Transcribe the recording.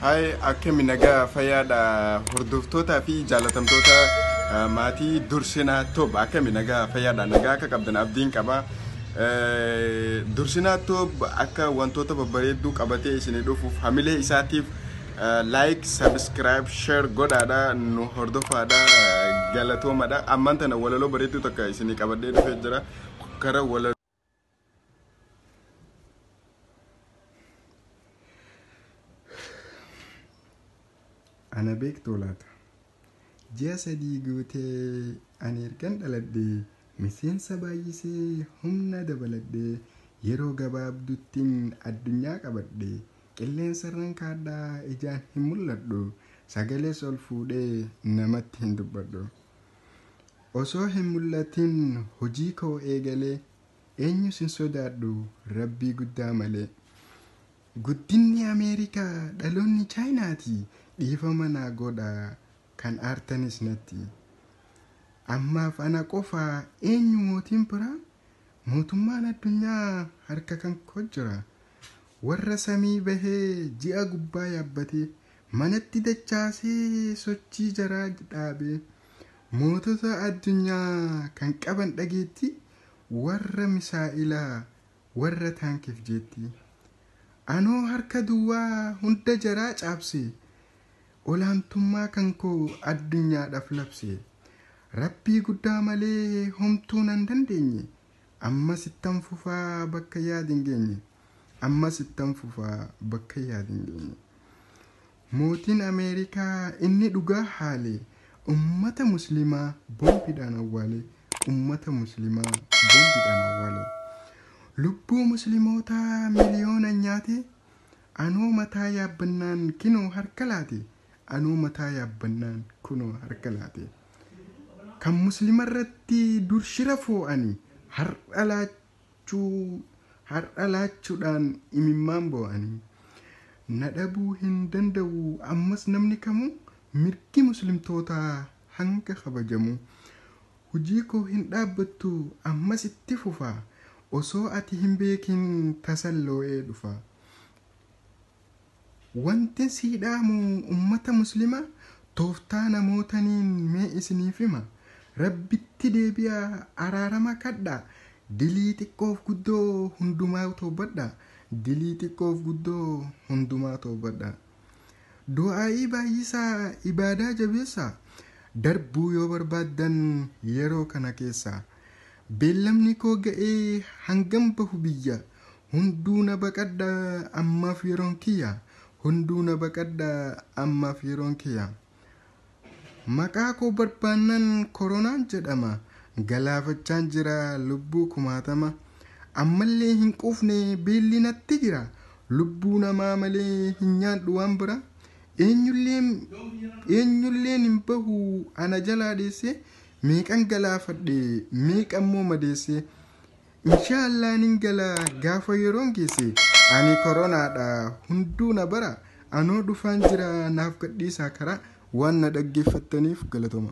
Haay, akkami nagaa fayyaadha hordoftootaa fi jaalatamtoota maatii Dursinaa Toob, akkami nagaa fayyaadha? Nagaa akka qabdan abdiin qaba. Dursinaa Toob akka wantoota babbareedduu qabatee isinii dhufuuf hamilee isaatiif like, subscribe, share godhaadha, nu hordofaadha, galatoomadha. Ammaan tana walaloo bareedduu takka isinii qabadhee dhufee jira. Kara walaloo. Ana beektuu laata? Ji'a 3 guutee ani ergan dhaladhee, miseensa baay'isee humna dabaladhee, yeroo gabaabduttiin addunyaa qabadhe. Qilleensarran kaadhaa, ijaan hin mul'adhu, sagalees ol fuudhee namatti hin dubbadhu. Osoo hin mul'atin hojii koo eegalee, eenyus hin sodaadhu rabbii guddaa malee. Guddinni Ameerikaa dhaloonni Chaayinaati, dhiifama naa godhaa kan aartanis natti. Ammaaf ana qofa, eenyu mootiin biraa? Mootummaan addunyaa harka kan koo jira. Warra samii bahee ji'a gubbaa yaabbatee manatti dachaasee sochii jaraa dhaabee, mootota addunyaa kan qaban dhageetti, warra misaa'ilaa, warra taankiif jeetti. Anoo harka duwwaa hunda jaraa caabse, olaantummaa kan koo addunyaadhaaf labse. Rabbii guddaa malee homtuu nan dandeenye. Ammas ittan fufaa bakka yaadin geenye. Ammas ittan fufaa bakka yaadin geenye. Mootiin Ameerikaa inni dhugaa haale ummata muslimaa boombiidhaan awwaale. Ummata muslimaa boombiidhaan awwaale. Lubbuu muslimootaa miliyoona nyaate, anoo mataa yaabbannaan kinoo harka laate. Anoo mataa yaabbannaan kunoo harka laate. Kan muslima irratti dur shira foo'ani har'a laachuu har'a laachuudhaan imimmaan boo'anii. Na dhabuu hin danda'u ammas namni kamuu, mirgi muslimtootaa hanga kabajamu. Hojii koo hin dhaabbattu, ammas itti fufa, osoo ati hin beekin tasan loo'ee dhufa. Wanti sii dhaamu ummata muslimaa, tooftaa namootaniin mee isiniif hima. Rabbitti deebi'aa, araarama kadhaa, dilii xiqqoof guddoo hundumaa toobadhaa. Dilii xiqqoof guddoo hundumaa toobadhaa. Du'aa'ii baay'isaa, ibaadaa jabeessaa, darbuu yoo barbaaddan yeroo kana keessa. Beellamni koo ga'ee hangam bahu biyya, hunduu na baqadhaa ammaaf yeroon kiyya. Hunduu na baqadhaa ammaaf yeroon kiyya. Maqaa koo barbaannan koronaan jedhama. Galaafachaan jira lubbuu kumaatama. Ammallee hin quufne, beelli natti jira. Lubbuu namaa malee hin nyaadhu waan bira. Eenyulleen hin bahu ana jalaa dheesse, meeqan galaafadhe, meeqammoo madeesse. Inshaallah nin gala gaafa yeroon geesse. Ani koronaadha, hunduu na bara. Anoo dhufaan jira, naaf gadhiisaa karaa. Waan na dhaggeeffattaniif galatoma.